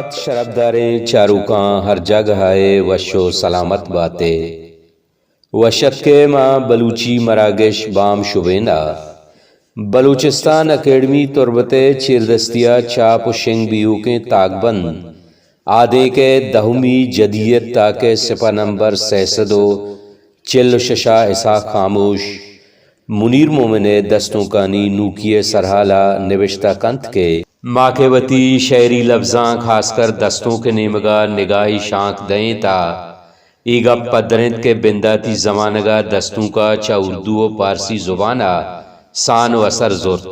شرپداریں چاروکاں، ہر جاگہ ءَ وش ءُ سلامت بات ئے۔ وش اتک ئے ماں بلوچی مراگش بام شبین ءَ۔ بلوچستان اکیڈمی تربت ءِ چیردستی ءَ چاپ ءُ شنگ بیوکیں تاکبند آدینک ءِ دہمی جدیت تاک ءِ سپہ نمبر سئے سد ءُ چل ءُ شش ءَ اسحاق خاموش منیر مومن ءِ دستونکانی نوکی ءِ سرحال ءَ نبشتہ کنت کہ ما کہ وتی شئیری لبزانک، ہاسکر دستونک ءِ نیمگ ءَ نگاہے شانک دئینت ءُ اے گپ پدر اِنت کہ بنداتی زمانگ ءَ دستونک ءَ چہ اردو ءُ پارسی زبان ءَ سان ءُ اثر زرت،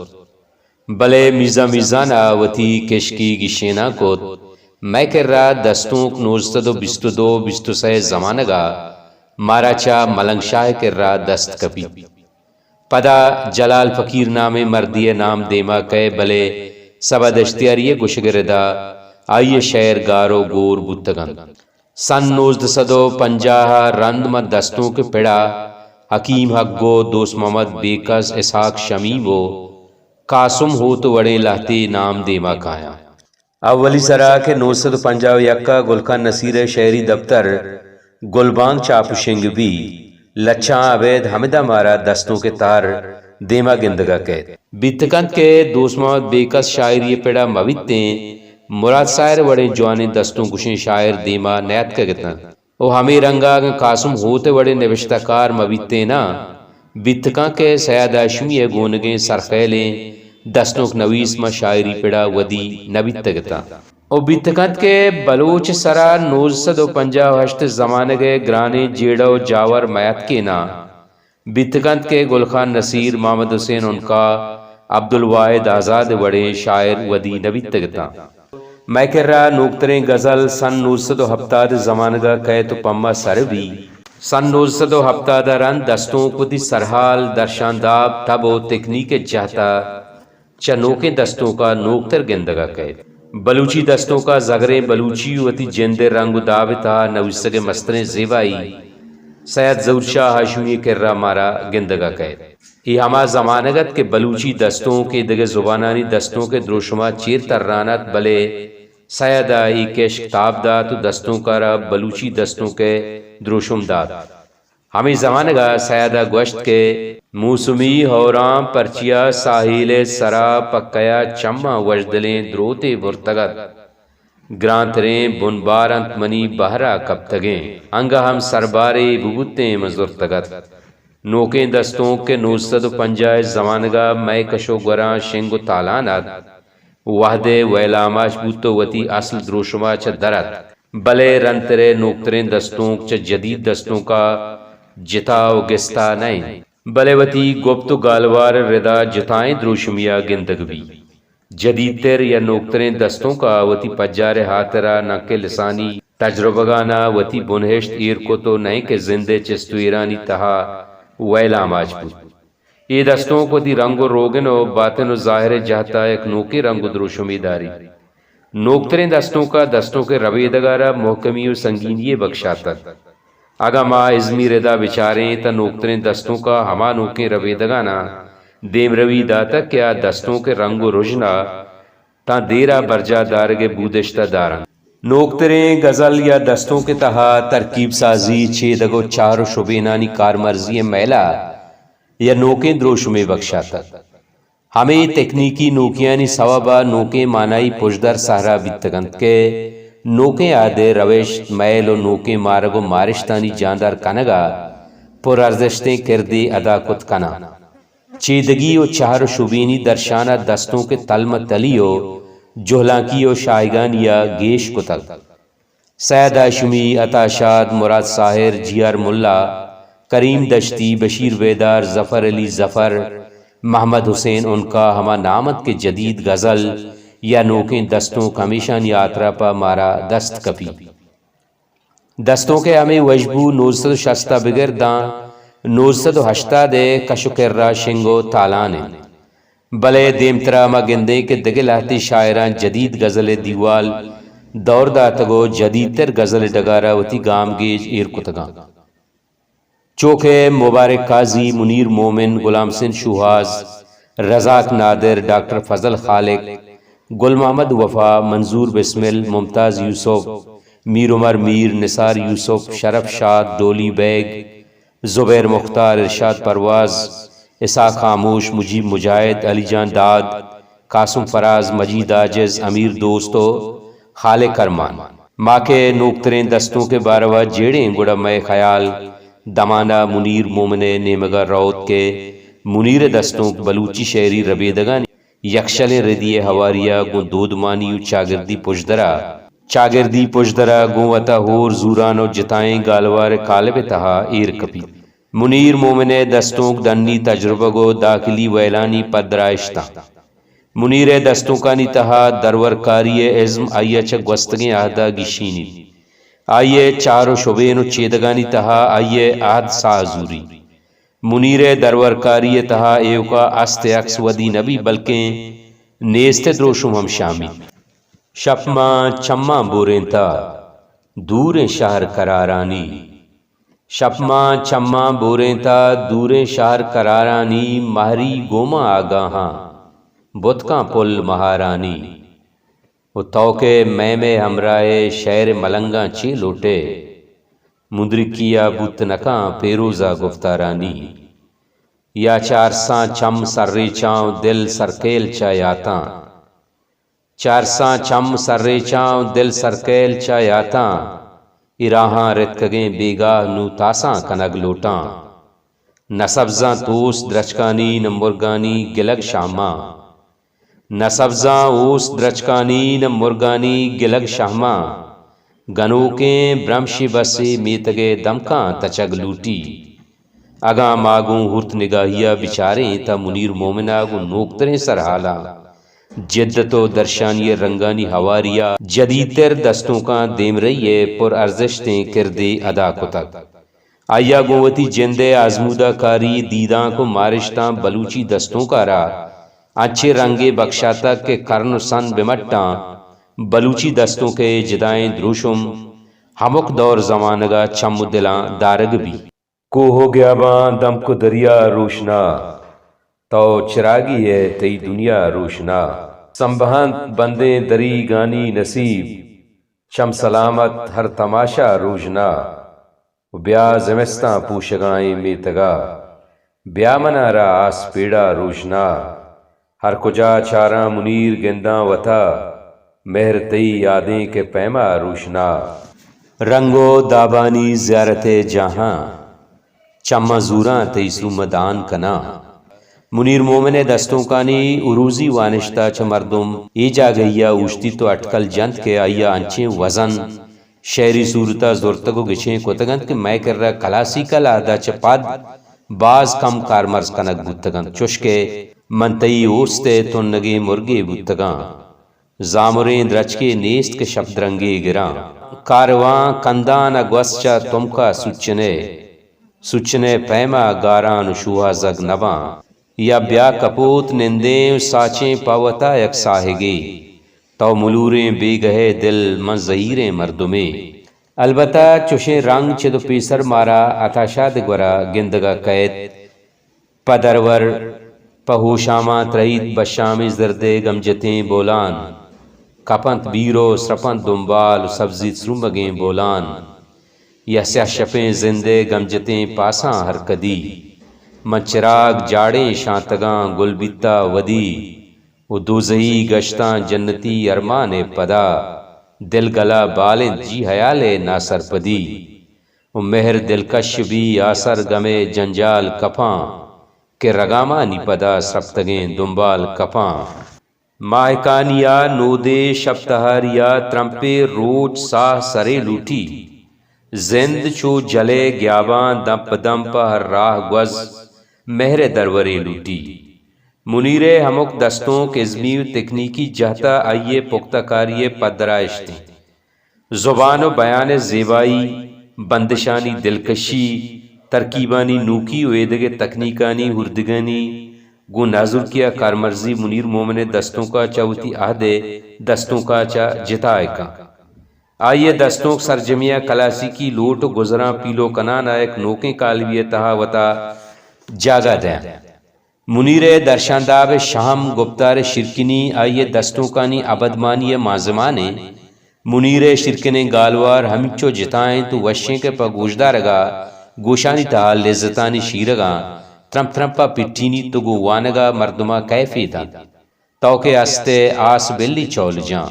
بلے میزان میزان ءَ وتی کشکی گیشیناں کت۔ مئے کرا دستونک نوزدہ سد ءُ بیست ءُ دو بیست ءُ سئے زمانگ ءَ مارا چہ ملنگ شاہ ءِ کرا دست کپیت۔ پدا جلال فقیر نامیں مردے ءِ نام دیما کئے، بلے سبا دشتیاری ءِ گوشگ ءِ ردا آئی ءِ شئیر گار ءُ گور بوتگ اَنت۔ سن نوزدہ سد ءُ پنجاہ ءَ رند ماں دستونک ءِ پڑ ءَ حکیم حق ءُ دوست محمد بیکس، اسحاق شمیم ءُ قاسم ہوت وڑیں لہتے نام دیما کایاں۔ اولی سرا کہ نوزدہ سد ءُ پنجاہ ءُ یک ءَ گل خان نصیر ءِ شئیری دپتر گلبانگ چاپ ءُ شنگ بی، لچھاں ابید ہمدا مارا دستونک ءِ تہر دیما گندگ ءَ کئیت۔ بیت کنت کہ دوست محمد بیکس شاعری ءِ پڑ ءَ مہ بیتیں، مراد ساحر وڑیں جوانیں دستونک گوشیں شاعر دیما نیاتکگ اتنت۔ ءُ ہمے رنگ ءَ اگاں قاسم ہوت ءِ وڑیں نبشتہ کار مہ بیتیناں، بیت کنت کہ سید ہاشمی ءِ گونگیں سرخیلیں دستونک نویس ماں شاعری پڑ ءَ ودی نہ بیتگ اتاں۔ ءُ بیت کنت کہ بلوچ ءِ سرا نوزدہ سد ءُ پنجاہ ءُ ہشت ءِ زمانگ ءِ گرانیں جیڑہ ءُ جاور میاتکیناں۔ بیت کنت کہ گل خان نصیر، محمد حسین عنقا، عبدالواحد آزاد ءِ وڑیں شاعر ودی نہ بیتگ اتاں۔ مئے کرا نوکتریں غزل سن نوزدہ سد ءُ ہپتاد ءِ زمانگ ءَ کئیت ءُ پما سر بی۔ سن نوزدہ سد ءُ ہپتاد ءَ رند دستونک وتی سرحال، درشانداب، تب ءُ تکنیک ءِ جہت ءَ چہ نوکیں دستونک ءَ نوکتر گندگ ءَ کئیت۔ بلوچی دستونک ءَ زگریں بلوچی وتی جند ءِ رنگ ءُ داب ءِ تہا نویسگ ءِ مستریں زیبائی سید ظہور شاہ ہاشمی ءِ کرا مارا گندگ ءَ کئیت۔ اے ہما زمانگ ات کہ بلوچی دستونک ءُ دگہ زبانانی دستونک ءِ دروشم ءَ چیر تران ات، بلے سید ءَ اے کشک تاب دات ءُ دستونک ءَ را بلوچی دستونک ءِ دروشم دات۔ ہمے زمانگ ءَ سید ءَ گوشت کہ موسمی ہوراں پرچیا ساحیل ءِ سرا پہ کیا چماں وژدلیں دروتے برتگ ات۔ گرانتریں بنبار انت منی بہر ءَ کپتگیں، انگہ ہم سربارے ببوتیں من زرتگ ات۔ نوکیں دستونک کہ نوزدہ سد ءُ پنجاہ ءِ زمانگ ءَ مئے کش ءُ گوراں شنگ ءُ تالان ات، وہدے ویل آماچ بوت ءُ وتی اصل دروشم ءَ چہ در اتک، بلے رندتر ءُ نوکتریں دستونک چہ جدید دستونک ءَ جتا ءُ گستا نہ انت، بلے وتی گپت ءُ گالوار ءِ ردا جتائیں دروشمے ءَ گندگ بیت۔ جدیدتر یا نوکتریں دستونک ءَ وتی پجار ءِ ہاترا نہ کہ لسانی تجربگاناں وتی بنہشت ایر کت ءُ نئے کہ زند ءِ چست ءُ ایرانی تہا ویل آماچ بوت۔ اے دستونک وتی رنگ ءُ روگن ءُ باتن ءُ ظاہر ءِ جہت ءَ یک نوکیں رنگ ءُ دروشمے داریت۔ نوکتریں دستونک ءَ دستونک ءِ ربیدگ ءَ را مہکمی ءُ سنگینی یے بکشاتگ۔ اگاں ما ازمی ردا بچاریں تہ نوکتریں دستونک ءَ ہما نوکیں ربیدگاناں دیمروی داتگ کہ آ دستونک ءِ رنگ ءُ رژن ءَ تاں دیر ءَ برجاہ دارگ ءِ بودشت ءَ دار انت۔ نوکتریں غزل یا دستونک ءِ تہا ترکیب سازی، چیدگ ءُ چہر ءُ شبینانی کارمرزی ءِ میل ءَ یا نوکیں دروشمے بکشاتگ۔ ہمے تکنیکی نوکیانی سوب ءَ نوکیں مانائی پژدر سہرا بیتگ انت کہ نوکیں عہد ءِ روشت، میل ءُ نوکیں مارگ ءُ مارشتانی جاندار کنگ ءَ پر ارزشتیں کردے ادا کت کناں۔ چیدگی ءُ چہر ءُ شبینی درشان ءَ دستونک ءِ تلمتلی ءُ جہلانکی ءُ شاہگانی ءَ گیش کتگ۔ سید ہاشمی، عطا شاد، مراد ساحر، جی آر ملا، کریم دشتی، بشیر بیدار، ظفر علی ظفر، محمد حسین عنقا ہما نام انت کہ جدید غزل یا نوکیں دستونک ہمیشانی ہاترا پہ مارا دست کپیت۔ دستونک ءِ ہمے وشبو نوزدہ سد ءُ شست ءَ بگر داں نوزدہ سد ءُ ہشتاد ءِ کش ءُ کرا شنگ ءُ تالان انت۔ بلے دیمترا ما گندیں کہ دگہ لہتے شاعراں جدید غزل ءِ دیوال دور داتگ ءُ جدیدتر غزل ءِ ڈگار ءَ وتی گامگیج ایر کتگاں۔ چو کہ مبارک قاضی، منیر مومن، غلام حسین شوہاز، رزاق نادر، ڈاکٹر فضل خالق، گل محمد وفا، منظور بسمل، ممتاز یوسف، میر عمر میر، نثار یوسف، شرف شاد، ڈولی بیگ، زبیر مختار، ارشاد پرواز، اسحاق خاموش، مجیب مجاہد، علی جان داد، قاسم فراز، مجید عاجز، امیر دوست و خالق ارمان۔ ما کہ نوکتریں دستونک ء باروا جیڑیں گڑا مئے خیال دمانا منیر مومن ء نیمگا روت کہ منیر ء دستونک بلوچی شعری ربیدگانی یکشلیں ردی ء ہواریا گوں دودمانی و چاگردی پژدرا، چاگردی پژدرا گوں وتا ہور زوران و جتائیں گالوار ء کالب ء تہا ایر کپیت۔ منیر مومن ء دستونک ڈنی تجربگ و داخلی ویلانی پدرا اشتاں۔ منیر ء دستونکانی تہا درورکاری ء ازم آئی ء چہ گوستگیں عہد ء گیشینیت۔ آئی ء چار و شبین و چیدگانی تہا آئی ء عہد ساہ زوری۔ منیر ء درورکاری ء تہا ایوکا است ء عکس ودی نہ بی بلکیں نیست ء دروشم ہم شامیت۔ شپ ماں چماں بورینتا دوریں شہر قرارانی، شپ ماں چماں بورینتا دوریں شہر قرارانی، مہری گوما آگاہاں بتکاں پل مہارانی۔ و تو کہ مئے مئے ہمراہ ء شئیر ء ملنگاں چے لوٹ ئے؟ مندرکی ء بوت نہ کن پیروز ء گفتارانی۔ یا چہ ارساں چم سرریچاں و دل سرکیل چہ یاتاں۔ چہ ارساں چم سرریچاں و دل سرکیل چہ یاتاں۔ اے راہاں رتکگیں بیگاہ نوں تاساں کنگ لوٹاں۔ نہ سبزاں توس درچکانی نہ مرگانی گلگ شہماں۔ نہ سبزاں اوست درچکانی نہ مرگانی گلگ شہماں۔ گنوکیں برمشے بسے میتگ ء دمکاں تچگ لوٹی۔ اگاں ما گوں ہورت نگاہی ء بچاریں تہ منیر مومن ء گوں نوکتریں سرحالاں جدت و درشانی ء رنگانی ہواری ء جدیدتر دستونکاں دیمرئی ء پر ارزشتیں کردے ادا کتگ۔ آئی ء گوں وتی جند ء آزمودہ کاری، دیدانک و مارشتاں بلوچی دستونک ء را انچیں رنگے بکشاتگ کہ کرن و سن بہ مٹاں بلوچی دستونک ء جدائیں دروشم ہمک دور زمانگ ء چم و دلاں دارگ بی۔ کوہ و گیاباں دمک و دریا روشنا، تو چراگی ئے تئی دنیا روشنا۔ سمبہنت بندیں دریگانی نصیب، چم سلامت ہر تماشا روژنا۔ و بیا زمستاں پوشگائیں میتگا، بیا منارا آس پیڑا روژنا۔ ہر کجا چاراں منیر گنداں وتا، مہر تئی یادیں کہ پیما روشنا۔ رنگ و دابانی زیارت ء جاہاں، چماں زوراں تئی سوم دان کناں۔ منیر مومن ء دستونکانی عروضی وانشتا چہ مردم اے جاگہی ء اوشتیت و اٹکل جنت کہ آئی ء انچیں وزن شعری صورتا زرتگ و گچین کتگ انت کہ مئے کرا کلاسیکل عہدا چہ پد باز کم کارمرز کنگ بوتگ انت، چوشکہ من تئی اوست ء تنگیں مرگے بوتگاں۔ زامریں درچکے نیست کہ شپدرنگے گراں۔ کاروان کندان ء گوست چہ تمکا سوچنے، سوچنے پیما گاران و شوہازگ نباں۔ یا بیا کپوت نندیں و ساچیں پہ وتا یک ساہگے۔ تو ملوریں بیگہے دل، من زہیریں مردمے۔ البتہ چوشیں رنگ چد و پیسر مارا عطا شاد ء گورا گندگا کئیت۔ پہ درور، پہ ہوشاماں ترہیت بشامیں زردے گمجتیں بولان۔ کپنت بیر و سرپنت دنبال و سبزیت سرومگیں بولان۔ یا سیاہ شپیں زندے گمجتیں پاساں ہر کدی۔ من چراگ جاڑیں شانتگاں گل بیتا ودی۔ و دوزہی گشتاں جنتی ارمان ء پدا۔ دل گلا بال انت جی ہیال ء ناسرپدی۔ و مہر دلکش بی آسر گم ء جنجال کپاں، کہ رگامانی پدا سرپتگیں دنبال کپاں۔ ماہکانی ء نودے شپ تہاری ء ترمپے روچ ساہ سرے لوٹی۔ زند چو جلے گیاباں دمپ دمپ ء ہر راہ گوز مہر ء درورے لوٹی۔ منیر ء ہمک دستونک ازمی و تکنیکی جہت ء آئی ء پختہ کاری ء پدرا اشتیں۔ زبان و بیان ء زیبائی، بندشانی دلکشی، ترکیبانی نوکی و ایدگہ تکنیکانی ہردگانی گوں نازرکی ء کارمرزی منیر مومن ء دستونک ء چہ وتی عہد ء دستونک ء چہ جتا ء کن۔ آئی ء دستونک سرجمی ء کلاسیکی لوٹ و گزراں پیلو کنان ء یک نوکیں کالبی ء تہا وتا جاگہ دینت۔ منیر ءِ درشانداب ءِ شہم، گپتار ءِ شیرکنی، آئی ءِ دستونکانی ابدمانی ءِ مانزمان اِنت۔ منیر ءِ شیرکنیں گالوار ہمینچو جتا اِنت و وش اِنت کہ پہ گوشدارگ ءَ گوشانی تہا لذتانی شیرگاں ترمپ ترمپ ءَ پٹینیت و گوں وانگ ءَ مردماں کیفے دنت۔ تو کہ ہست ئے آس بلی چول جان۔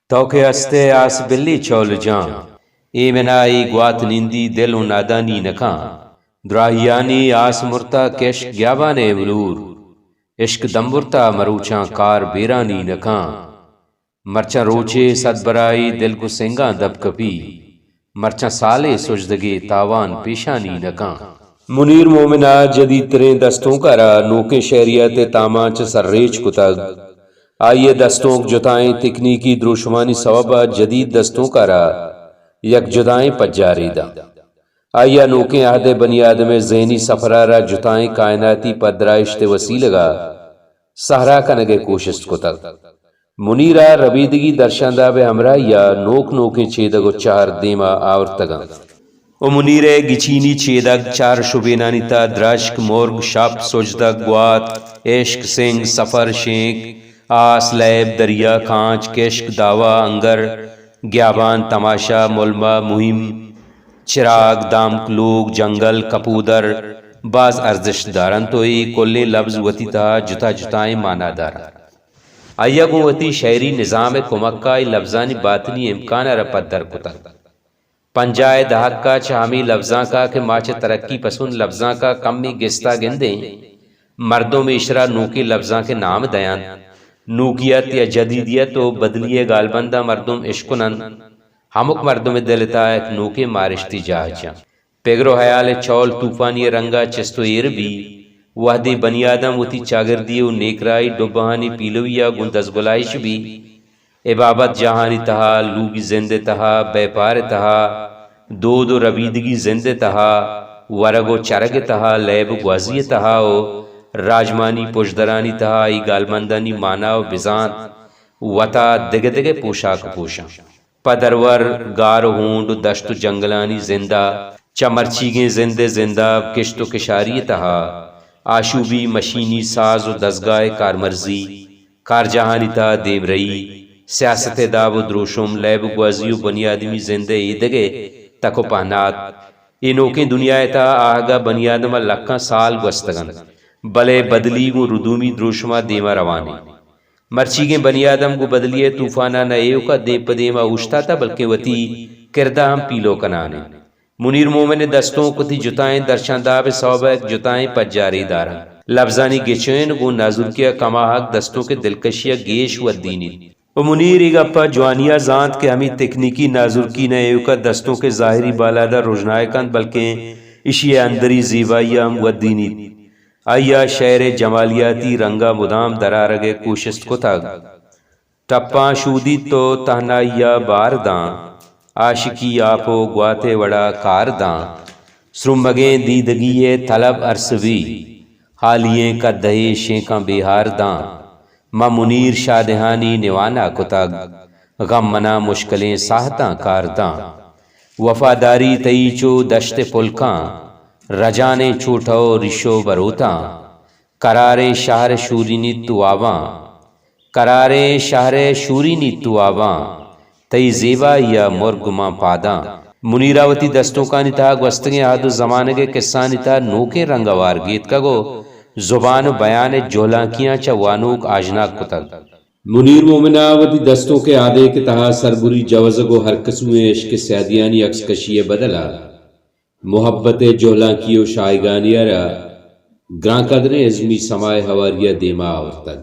تو کہ ہست ئے آس بلی چول جان۔ ایمنا اے گوات نندی دل و نادانی نکاں۔ دراہیانی آس مرتا کشک گیابان ءِ بلور۔ عشق دمبرتا مروچاں کار بیرانی نکاں۔ مرچاں روچے صد برائی دل گوں سنگاں دپ کپی۔ مرچاں سالے سجدگے تاوان پیشانی نکاں۔ منیر مومن ءَ جدید تریں دستونک ءَ را نوکیں شعریات ءِ تاماں چہ سرریچ کتگ۔ آئی ءِ دستونک جتائیں تکنیکی دروشمانی سوب ءَ جدید دستونک ءَ را یک جدائیں پجارے دنت۔ آئی ءَ نوکیں عہد ءِ بنی آدم ءِ ذہنی سفر ءَ را جتائیں کائناتی پدرائشت ءِ وسیلگ ءَ سہرا کنگ ءِ کوشست کتگ۔ منیر ءَ ربیدگی درشانداب ءِ ہمراہی ءَ نوک نوکیں چیدگ و چہر دیم ءَ آورتگ اَنت۔ و منیر ءِ گچینی چیدگ چہر شبینانی تہا درشک، مرگ، شپ، سجدگ، گوات، عشق، سنگ، سفر، شینک، آس، لیب، دریا، کانچ، کشک، دعوا، انگر، گیابان، تماشا، ملمہ، مہم، چراگ، دمک، لوگ، جنگل، کپودر باز ارزشت دار اَنت و اے کلیں لبز وتی تہا جتا جتائیں مانا دار اَنت۔ آئی ءَ گوں وتی شعری نظام ءِ کمک ءَ اے لبزانی باطنی امکان ءَ را پدر کتگ۔ پنجاہ ءِ دہک ءَ چہ ہمے لبزانک ءَ کہ ما چہ ترقی پسند لبزانک ءَ کمے گستا گندیں، مردم ایشرا نوکیں لبزانک ءِ نام دئینت۔ نوکیت یا جدیدیت و بدلی ءِ گالبنداں مردم اشکننت۔ ہمک مردم ءِ دل ءِ تہا یک نوکیں مارشتی جاہ جنت۔ پگر و ہیال ءِ چول طوفانی رنگ ءَ چست و ایر بی۔ وہدے بنی آدم وتی چاگردی و نیکراہی ڈبہانی پیلوی ءَ گوں دزگلائش بی، اے بابت جاہانی تہا، لوگی زند ءِ تہا، بیپار ءِ تہا، دود و ربیدگی زند ءِ تہا، ورگ و چرگ ءِ تہا، لیب و گوازی ءِ تہا و راجمانی پژدرانی تہا اے گالبندانی مانا و بزانت وتا دگہ دگہ پوشاک پوشاں۔ پہ درور گار و ہونڈ و دشت و جنگلانی زند ءَ، چہ مرچیگیں زند ءِ زنداب، کشت و کشاری ءِ تہا، آشوبی، مشینی ساز و دزگاہ ءِ کارمرزی، کارجاہانی تہا دیمرئی، سیاست ءِ داب و دروشم، لیب و گوازی و بنی آدمی زند ءِ ایدگہ تک و پہنات، اے نوکیں دنیا ءِ تہا آہگ ءَ بنی آدم ءَ لکاں سال گوستگ اَنت، بلے بدلی گوں ردومی دروشم ءَ دیم ءَ روان اِنت۔ مرچیگیں بنی آدم گوں بدلی ءِ طوفان ءَ نہ ایوک ءَ دیم پہ دیم ءَ اوشتاتہ، بلکیں وتی کرد ءَ ہم پیلو کنان اِنت۔ منیر مومن ءِ دستونک وتی جتائیں درشانداب ءِ سوب ءَ یک جتائیں پجارے دار اَنت۔ لبزانی گچین گوں نازرکی ءَ کماہگ دستونک ءِ دلکشی ءَ گیش ودینیت۔ و منیر اے گپ ءَ جوانی ءَ زانت کہ ہمے تکنیکی نازرکی نہ ایوک ءَ دستونک ءِ ظاہری بالاد ءَ رژنائے کنت، بلکیں ایشی ءِ اندری زیبائی ءَ ہم ودینیت۔ آئی ءَ شعر ءِ جمالیاتی رنگ ءَ مدام درآرگ ءِ کوشست کتگ۔ ٹپاں شودیت تو تہنائی ءَ بار داں، عاشقی آپ و گوات ءِ وڑا کار داں۔ سرمگیں دیدگی ءِ طلب ارس بی، حالی ایں قدہے شینکاں بیہار داں۔ من منیر شادہانی نوانا کتگ، غم منا مشکلیں ساہتاں کار داں۔ وفاداری تئی چو دشت پلکاں، رجانیں چوٹہ و ریش و بروتاں۔ قراریں شہر شورینیت واباں، قراریں شہر شورینیت واباں، تئی زیبائی ءَ مرگ ماں پاداں۔ منیر ءَ وتی دستونکانی تہا گوستگیں عہد و زمانگ ءِ کسہانی تہا نوکیں رنگ ءَ وار گیتکگ و زبان و بیان ءِ جہلانکیاں چہ وانوک آژناگ کتگ۔ منیر مومن ءَ وتی دستونک ءِ آدینک ءِ تہا سربری جوزگ و ہرکسوئیں عشق ءِ سیادیانی عکس کشی ءِ بدل ءَ محبت ءِ جہلانکی و شاہگانی ءَ را گرانقدریں ازمی سما ءِ ہواری ءَ دیما آورتگ۔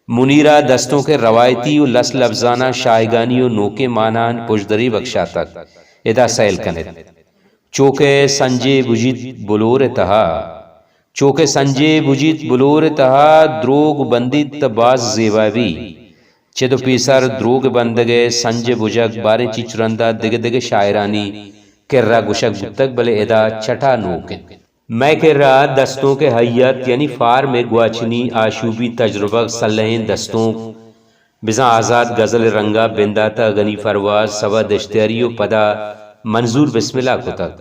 منیر ءَ دستونک ءِ روایتی و لس لبزاناں شاہگانی و نوکیں ماناں پژدرے بکشاتگ۔ ادا سیل کن ات۔ چو کہ سنجے بجیت بلور ءِ تہا، چو کہ سنجے بجیت بلور ءِ تہا، دروگ بندیت تہ باز زیبا بی۔ چد و پیسر دروگ بندگ ءِ سنج ءِ بجگ باریں چیچ رندا دگہ دگہ شاعرانی کرا گوشگ بوتگ، بلے ادا چٹا نوک انت۔ مئے کرا دستونک ءِ ہیئت یعنی فارم ءِ گواچنی آشوبی تجربگ سلہیں دستونک بزاں آزات غزل ءِ رنگا بندات ءَ غنی پرواز، صبا دشتیاری و پدا منظور بسمل ءَ کتگ۔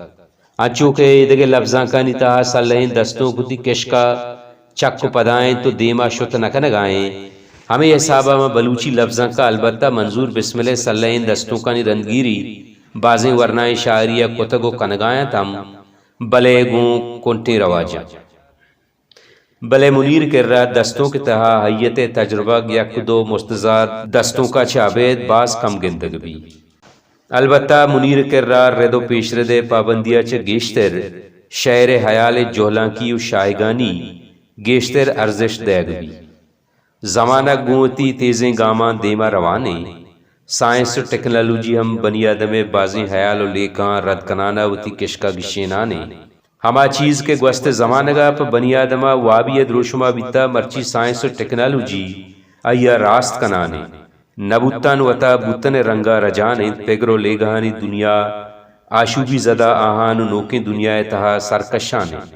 انچو کہ ایدگہ لبزانکانی تہا سلہیں دستونک وتی کشک ءَ چک ءُ پدا اِنت ءُ دیم ءَ شت نہ کنگ ءَ اِنت۔ ھمے ھساب ءَ ماں بلوچی لبزانک ءَ البتہ منظور بسمل ءِ سلہ ایں دستونکانی رندگیری بازیں ورنائیں شاعری ءَ کتگ ءُ کنگ ءَ اِنت ھم، بلے گوں کنٹیں رواجاں۔ بلے منیر کرا دستونک ءِ تہا ھیئت ءِ تجربگ یک دو مستزاد دستونک ءَ چہ ابید باز کم گندگ بیت۔ البتہ منیر کرا رد ءُ پیشرد ءِ پابندی ءَ چہ گیشتر شئیر ءِ ھیال ءِ جھلانکی ءُ شاھگانی گیشتر ارزشت دئیگ بیت۔ زمانگ گوں وتی تیزیں گاماں دیم ءَ روان اِنت۔ سائنس ءُ ٹیکنالوجی ھم بنی آدم ءِ بازیں ھیال ءُ لیکھاں رد کنان ءَ وتی کشک ءَ گیشینان اِنت۔ ھما چیز کہ گوست ءِ زمانگ ءَ پہ بنی آدم ءَ وابی ءِ دروشم ءَ بیتہ، مرچی سائنس ءُ ٹیکنالوجی آئی ءَ راست کنان اِنت۔ نہ بوتان وتا بوتن ءِ رنگ ءَ رجان اِنت، پگر ءُ لیگہانی دنیا آشوبی زدہ آھان ءُ نوکیں دنیا ءِ تہا سرکشان اِنت۔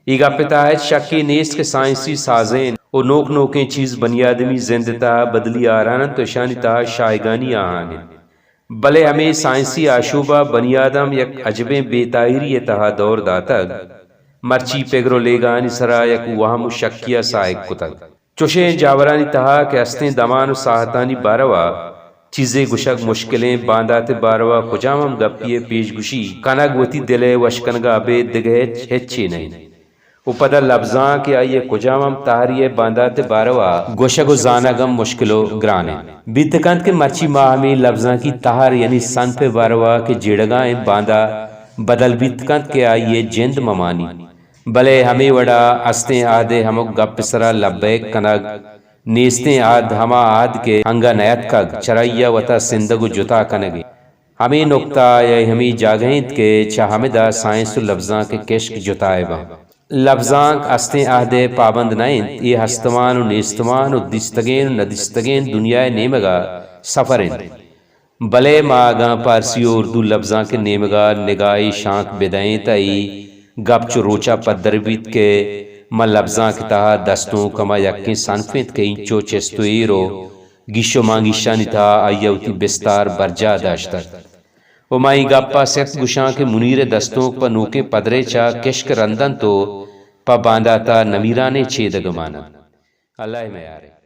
اے گپ ءِ تہا ھچ شکے نیست کہ سائنسی سازین ءُ نوک نوکیں چیز بنی آدمی زند ءِ تہا بدلی آران اَنت ءُ اشانی تہا شاھگانی آھان اِنت۔ بلے ھمے سائنسی آشوب ءَ بنی آدم یک اجبیں بے تاھیری ءِ تہا دور داتگ، مرچی پگر ءُ لیگہانی سرا یک وھم ءُ شکی ءَ ساھگ کتگ۔ چشیں جاورانی تہا کہ ھستیں دمان ءُ ساھتانی باروا چیزے گوشگ مشکل اِنت، باندات ءِ باروا کجام ھم گپے ءِ پیشگوشی کنگ وتی دل ءِ وش کنگ ءَ ابید دگہ ھچ، ھچے نہ اِنت۔ ءُ پدا لبزانک کہ آئی ءِ کجام ھم تھری ءِ باندات ءِ باروا گوشگ ءُ زانگ ھم مشکل ءُ گران اِنت۔ بیت کنت کہ مرچی ما ھمے لبزانکی تھر یعنی صنف ءِ باروا کہ جیڑگ ءَ ایں باندا بدل بیت کنت کہ آئی ءِ جند مہ مانی۔ بلے ھمے وڑا ھستیں عھد ءِ ھمک گپ ءِ سرا لبیک کنگ، نیستیں عھد ھما عھد کہ انگہ نیاتکگ، چرائی ءَ وتا سندگ ءُ جتا کنگ اِنت۔ ھمے نکتہ یا ھمے جاگہ اِنت کہ چہ ھمدا سائنس ءُ لبزانک ءِ کشک جتا ءَ باں۔ لبزانک ھستیں عھد ءِ پابند نہ اِنت، اے ھستمان ءُ نیستمان ءُ دیستگیں ءُ ندیستگیں دنیا ءِ نیمگ ءَ سفر اِنت۔ بلے ما اگاں پارسی ءُ اردو لبزانک ءِ نیمگ ءَ نگاھے شانک بدئیں تہ اے گپ چو روچ ءَ پدر بیت کہ ما لبزانک ءِ تہا دستونک ھما یکیں صنف اِنت کہ اینچو چست ءُ ایر ءُ گیش ءُ مانگیشانی تہا آئی ءَ وتی بستار برجاہ داشتگ۔ ءُ ما اے گپ ءَ سپت گوشاں کہ منیر ءِ دستونک پہ نوکیں پدریچ ءَ کشک رند اَنت ءُ پہ باندات ءَ نمیرانیں چیدگ مان اَنت۔ اللہ ءِ میار اِنت۔